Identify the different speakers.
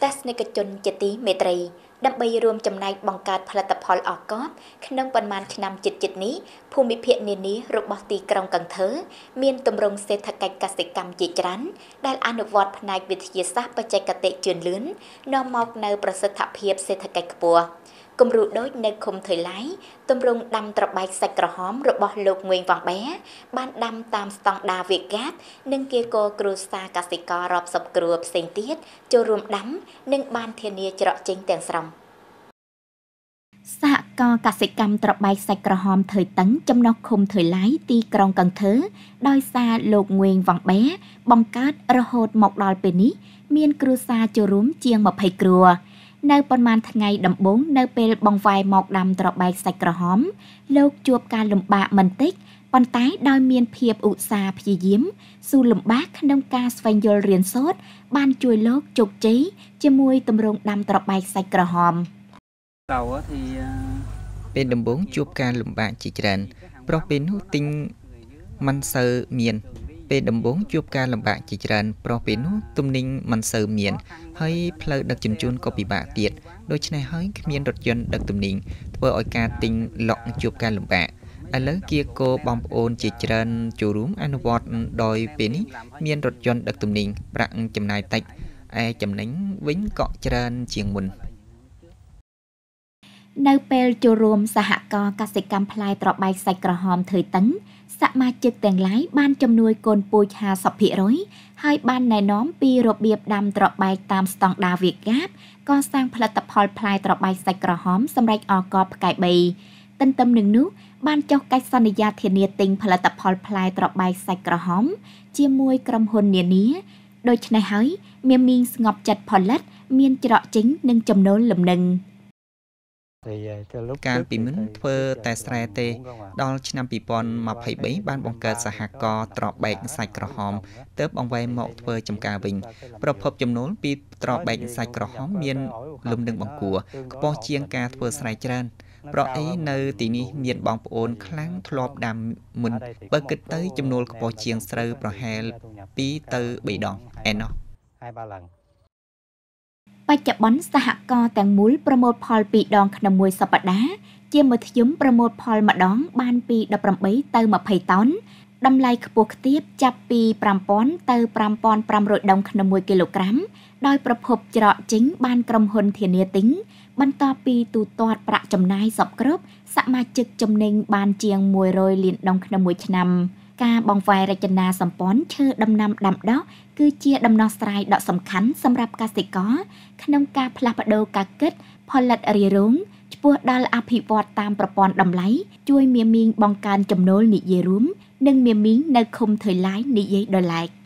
Speaker 1: ទស្សនិកជនជាទីមេត្រីដើម្បីរួមចំណែកបង្កើតផលិតផលអកបក្នុងប៉ុន្មានឆ្នាំជិតៗនេះភូមិភាគនានារបស់ទីក្រុងកង្ធើមានទម្រង់សេដ្ឋកិច្ចកសិកម្មជាច្រើនដែលអនុវត្តផ្នែកវិទ្យាសាស្ត្របច្ចេកទេសជឿនលឿននាំមកនូវប្រសិទ្ធភាពសេដ្ឋកិច្ចខ្ពស់គំរូដូចនៅឃុំថុយឡៃទម្រង់ដាំត្របែកសាច់ក្រហមរបស់លោកងួយវ៉ាងបែបានដាំតាមស្តង់ដារវាកាបនិងគេក៏គ្រួសារកសិកររាប់សិបគ្រួផ្សេងទៀតចូលរួមដាំនិងបានធានាច្រកចេញទាំងស្រុងសហករណ៍កសិកម្មត្របែកសាច់ក្រហមថុយតឹងចំណុះឃុំថុយឡៃទីក្រុងកង្ធើដោយសារលោកងួយវ៉ាងបែបង្កើតរហូតមកដល់ពេលនេះមានគ្រួសារចូលរួមជាង20គ្រួនៅប៉ុន្មានថ្ងៃដំបូងនៅពេលបង្វែរមកដាំត្របែកសាច់ក្រហមលោកជួបការលំបាកមិនតិចប៉ុន្តែដោយមានភាពឧស្សាហ៍ព្យាយាមស៊ូលំបាកក្នុងការស្វែងយល់រៀនសូត្របានជួយលោកជោគជ័យជាមួយទម្រង់ដាំត្របែកសាច់ក្រហម
Speaker 2: ពេលដំបូងជួបការលំបាកជាច្រើនព្រោះពេលនោះទិញមិនសូវមានពេលដំបូងជួបការលំបាកជាច្រើនព្រោះពេលនោះទំនិញមិនសូវមានហើយផ្លូវដឹកជញ្ជូនក៏ពិបាកទៀតដូច្នេះហើយគ្មានរថយន្តដឹកទំនិញធ្វើឲ្យការទិញលក់ជួបការលំបាកឥឡូវគៀកោបងប្អូនជាច្រើនចូលរួមអនុវត្តដោយពេលនេះមានរថយន្តដឹកទំនិញប្រាក់ចំណាយតិចឯចំណេញវិញក៏ច្រើនជាងមុន
Speaker 1: នៅពេលចូលរួមសហករណ៍កសិកម្មផ្លែត្របែកសាច់ក្រហមថុយតឹងសមាជិកទាំងឡាយបានជំនួយកូនពូជ 50% ហើយបានណែនាំពីរបៀបដាំត្របែកតាមស្តង់ដារវាកាបកសាងផលិតផលផ្លែត្របែកសាច់ក្រហមសម្រាប់អកបផ្កាយ3ទន្ទឹមនឹងនោះបានចុះកិច្ចសន្យាធានាទិញផលិតផលផ្លែត្របែកសាច់ក្រហមជាមួយក្រុមហ៊ុននានាដូច្នេះហើយមានមីងស្ងប់ចិត្តផលិតមានច្រកចេញនិងចំណូលលំនឹង
Speaker 2: កាលពីមុនធ្វើតែស្រែទេដល់ឆ្នាំ2023បានបង្កើតសហករណ៍ត្របែកសាច់ក្រហមទើបបង្វែរមកធ្វើចំការវិញប្រភពចំណូលពីត្របែកសាច់ក្រហមមានលំនឹងបង្គួរខ្ពស់ជាងការធ្វើស្រែច្រើនព្រោះអីនៅទីនេះមានបងប្អូនខ្លាំងធ្លាប់ដាំមុនបើគិតទៅចំណូលខ្ពស់ជាងស្រូវប្រហែល2ទៅ3ដងឯណោះ
Speaker 1: បច្ចុប្បន្នសហករណ៍ទាំងមូលប្រមូលផល2ដងក្នុងមួយសប្តាហ៍ជាមធ្យមប្រមូលផលម្ដងបានពី18ទៅ20តោនតម្លៃខ្ពស់ខ្ទាបចាប់ពី5000ទៅ5500ដុំក្នុង1គីឡូក្រាមដោយប្រភពច្រកចេញបានក្រុមហ៊ុនធានាទិញបន្ទាប់ពីទូទាត់ប្រាក់ចំណាយសព្វគ្រប់សមាជិកចំណេញបានជាង100លានដុំក្នុងមួយឆ្នាំការបង្វែររចនាសម្ព័ន្ធឈើដំណាំដាំដុះគឺជាដំណោះស្រាយដ៏សំខាន់សម្រាប់កសិករក្នុងការផ្លាស់ប្ដូរការគិតផលិតរារងឆ្ពោះដល់អភិវឌ្ឍតាមប្រព័ន្ធតម្លៃជួយមាមីងបង្កើនចំណូលនិយាយរួមនិងមាមីងនៅឃុំថុយឡាយនិយាយដោយឡែក។